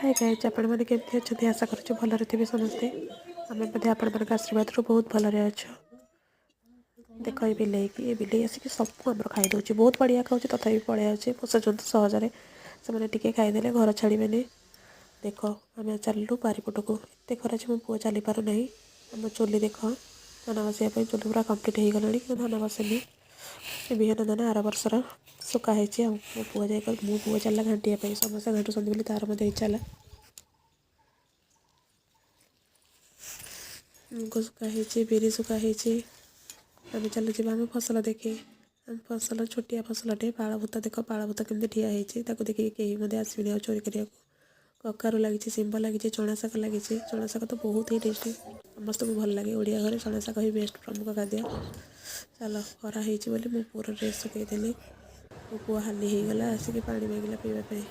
ହାଏ guys, ଆପଣମାନେ କେମିତି ଅଛନ୍ତି? ଆଶା କରୁଛୁ ଭଲରେ ଥିବେ ସମସ୍ତେ। ଆମେ ମଧ୍ୟ ଆପଣମାନଙ୍କ ଆଶୀର୍ବାଦରୁ ବହୁତ ଭଲରେ ଅଛୁ। ଦେଖ ଏ ବିଲେଇକି, ଏ ବିଲେଇ ଆସିକି ସବୁ ଆମର ଖାଇଦେଉଛି। ବହୁତ ବଢ଼ିଆ ଖାଉଛି, ତଥାପି ପଳେଇ ଆସୁଛି। ପୋଷା ଜନ୍ତୁ ସହଜରେ ସେମାନେ ଟିକେ ଖାଇଦେଲେ ଘର ଛାଡ଼ିବେନି। ଦେଖ, ଆମେ ଚାଲିଲୁ ବାରିପଟକୁ। ଏତେ ଖରା ଯେ ମୋ ପୁଅ ଚାଲିପାରୁନାହିଁ। ଆମ ଚୁଲି ଦେଖ, ଧାନ ବସିବା ପାଇଁ ଚୁଲି ପୁରା କମ୍ପ୍ଲିଟ୍ ହେଇଗଲାଣି, କିନ୍ତୁ ଧାନ ବସିନି। ଏ ବିହନ ଧାନ ଆର ବର୍ଷର ଶୁଖା ହେଇଛି। ଆଉ ମୋ ପୁଅ ଯାଇ, ମୋ ପୁଅ ଚାଲିଲା ଘାଣ୍ଟିବା ପାଇଁ। ସମସ୍ତେ ଘାଣ୍ଟୁଛନ୍ତି ବୋଲି ତାର ମଧ୍ୟ ଇଚ୍ଛା ହେଲା। ମୁଗ ଶୁଖା ହେଇଛି, ବିରି ଶୁଖା ହେଇଛି। ଆମେ ଚାଲୁ ଯିବା ଆମ ଫସଲ ଦେଖି। ଆମ ଫସଲ ଛୋଟିଆ ଫସଲଟେ। ପାଳଭୂତ ଦେଖ, ପାଳଭୂତ କେମିତି ଠିଆ ହେଇଛି। ତାକୁ ଦେଖିକି କେହି ମଧ୍ୟ ଆସିବେନି ଆଉ ଚୋରି କରିବାକୁ। କଖାରୁ ଲାଗିଛି, ଶିମ୍ବ ଲାଗିଛି, ଚଣା ଶାଗ ଲାଗିଛି। ଚଣା ଶାଗ ତ ବହୁତ ହି ଟେଷ୍ଟି, ସମସ୍ତଙ୍କୁ ଭଲ ଲାଗେ। ଓଡ଼ିଆ ଘରେ ଚଣା ଶାଗ ହିଁ ବେଷ୍ଟ ପ୍ରମୁଖ ଖାଦ୍ୟ। ଚାଲ, ଖରା ହେଇଛି ବୋଲି ମୁଁ ପୁଅର ଡ୍ରେସ୍ ଶୁଖେଇଦେଲି। ମୋ ପୁଅ ହାଲି ହେଇଗଲା, ଆସିକି ପାଣି ମାଗିଲା ପିଇବା ପାଇଁ।